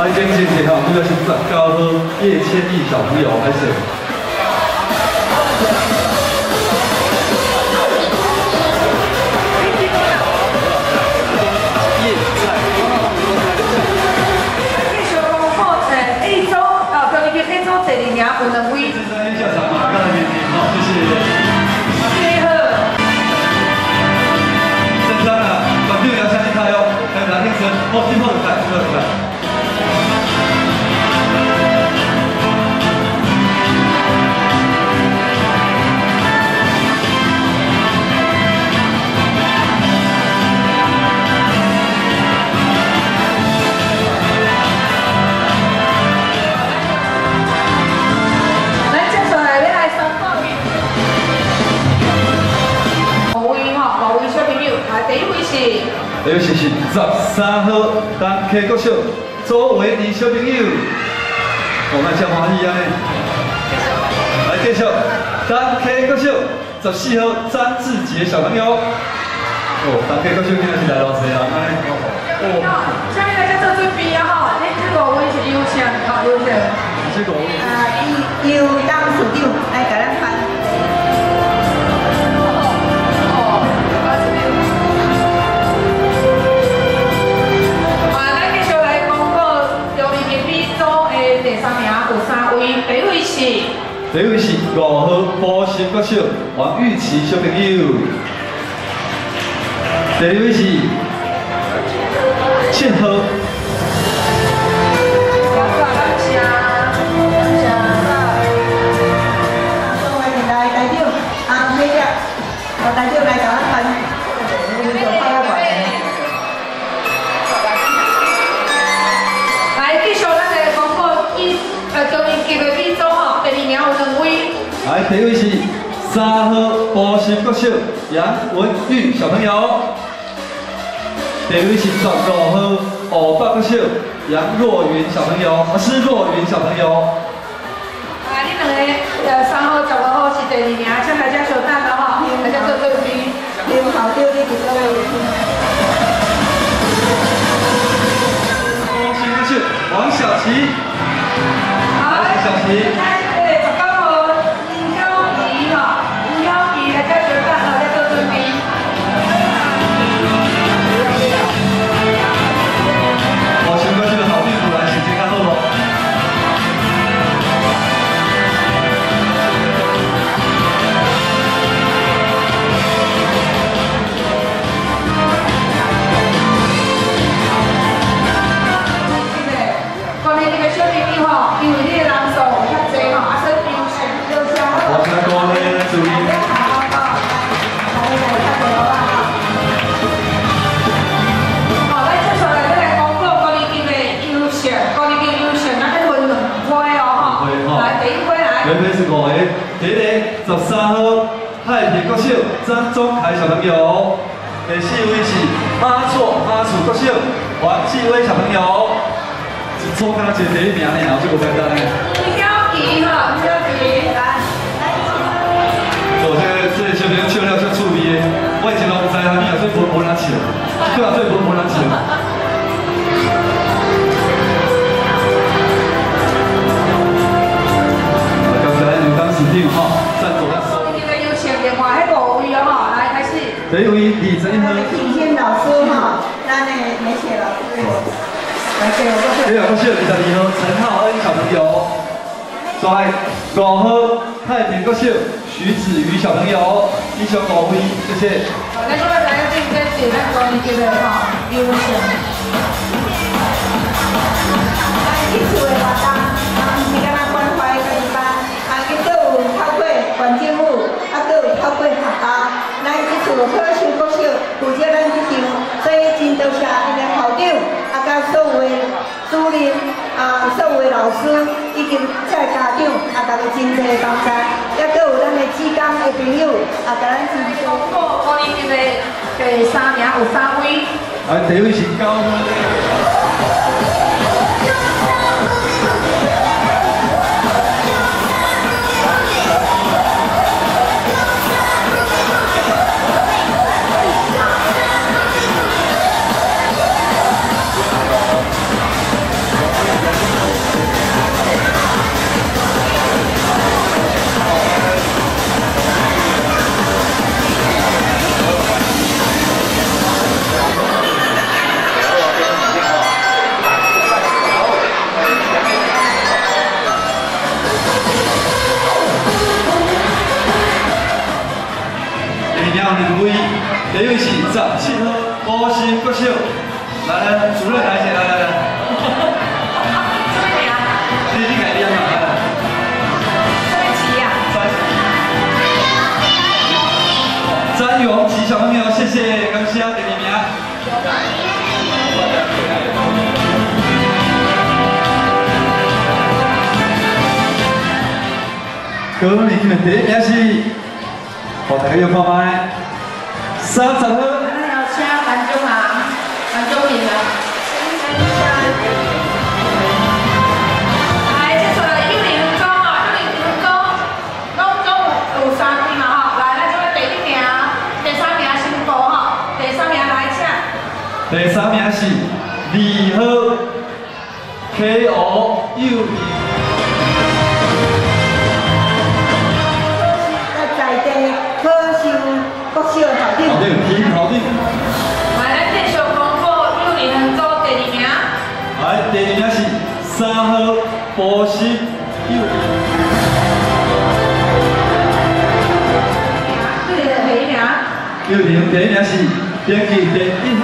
来，先谢谢哈，这个是19号叶千亿小朋友，开始。继续公布A组，中二级 A 组第2名有2位。校长马上来面好，谢谢。你好。先生啊，馆长邀请你开哦，来来，先生，好，这好就来，这好就来。位是13号东溪国小周维尼小朋友，我们真欢喜安呢。来继续，东溪国小14号张志杰小朋友。哦，东溪国小今仔是来偌济人安呢？哦。下面来做准备啊吼，你这五位是优胜，吼优胜。这五位。啊，由董事长来共咱颁。第一位是5号埔心国小王玉琪小朋友，第二位是7号。各位电台台长阿美姐，罗台长来共咱颁。来，继续咱来公布中年级的比组吼，第二名有2位。来，第一位是3号埔心国小杨文玉小朋友，第二位是15号湖北国小杨若云小朋友，施若云小朋友。啊，你两个3号、15号是第二名，请大家稍等啦吼，大家做准备。林校长，你伫佗位？埔心国小王小琪。小琪，来，19号林小琪吼，林小琪来遮相等，来做准备。我先过这个校长过来，时间较好无？高年级的小朋友吼，因为你的人数有较济吼，啊，所以优先优先。我先高咧，注意。好，咱接下来要来公布高年级的优胜，高年级优胜，咱要分两批哦吼。来，第一批来。第一批是5个，第一个13号太平国小张宗凯小朋友，第四位是马厝马厝国小黄志威小朋友。一组敢若一个第一名呢，这无简单呢。吴小琪吼，吴小琪来。哦，这个小朋友笑了足趣味的，我以前拢毋知啥物啊，做喷喷啊笑，这个做喷喷啊笑。感谢咱刘董事长吼，赞助咱。这个优胜另外彼5位哦吼，来开始。第一位21号。品贤老师吼，咱的美雪老师。第二个小22号陈浩恩小朋友，再5号太平国小徐子瑜小朋友，以上5位，谢谢。好，咱今摆来进这是咱高年级的吼优胜。咱这次的活动，啊，毋是干焦关怀家己班，啊，阁有透过县政府，啊，阁有透过学校，咱这次好心国小负责咱这场，所以真多谢𪜶的校长，啊，佮所有的主任，啊，所有的老师，以及这家长，啊，大家真济的帮助，也阁有咱的志工的朋友，啊，共咱真公布高年级的第3名有3位。来，第一位是9号。2位，第一位是17号埔心国小，来来，主任来一下，来来来。什么名？你改念嘛？什么旗啊？詹永琪小朋友，谢谢，感谢第二名。高年级的第一名是，予大家约看觅。30号。咱要请班长啊。名是2号 K O 幼儿。在地可秀国小校长。校长，林校长。来，咱继续公布幼儿园组第二名。来，第二名是3号波西幼儿。对，第一名。幼儿园第一名是登记第1号。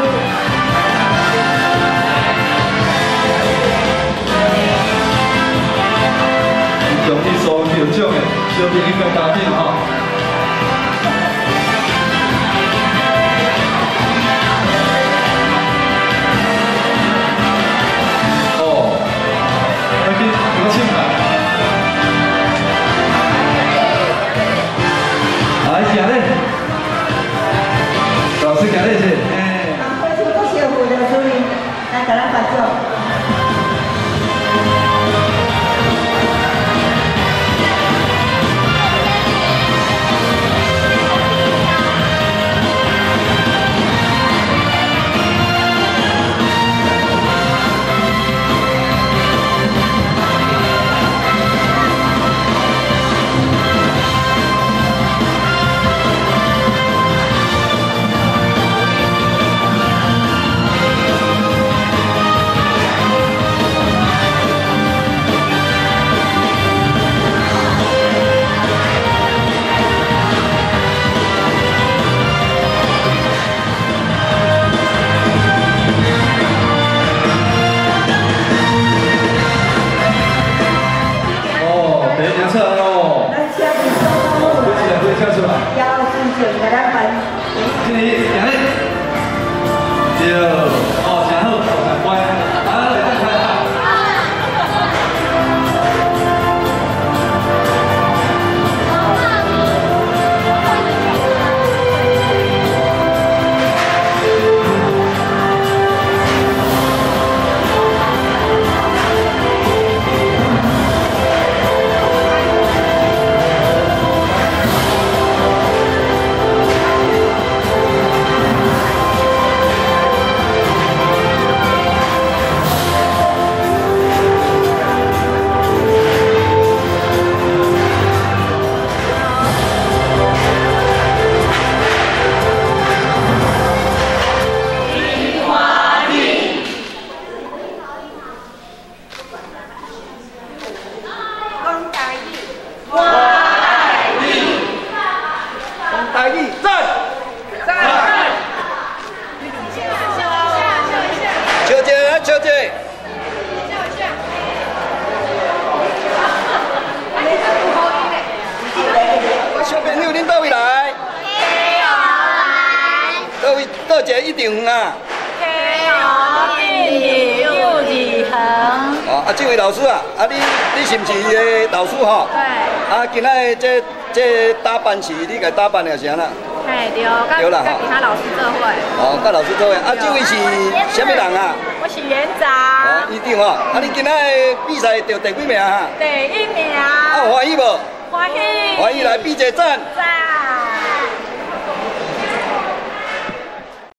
恭喜所有得奖的小朋友佮家长吼。哦，快紧，给我请来。来，行咧，老师行咧是，哎。啊，国小国小副主任来共咱颁奖。这打扮是你家打扮的，是按怎？嘿，对，对啦，佮其他老师做伙。哦，佮老师做伙。啊，这位是啥物人啊？我是园长。哦，园长吼，啊，你今仔的比赛得第几名啊？第一名。啊，欢喜无？欢喜。欢喜来比一个赞。赞。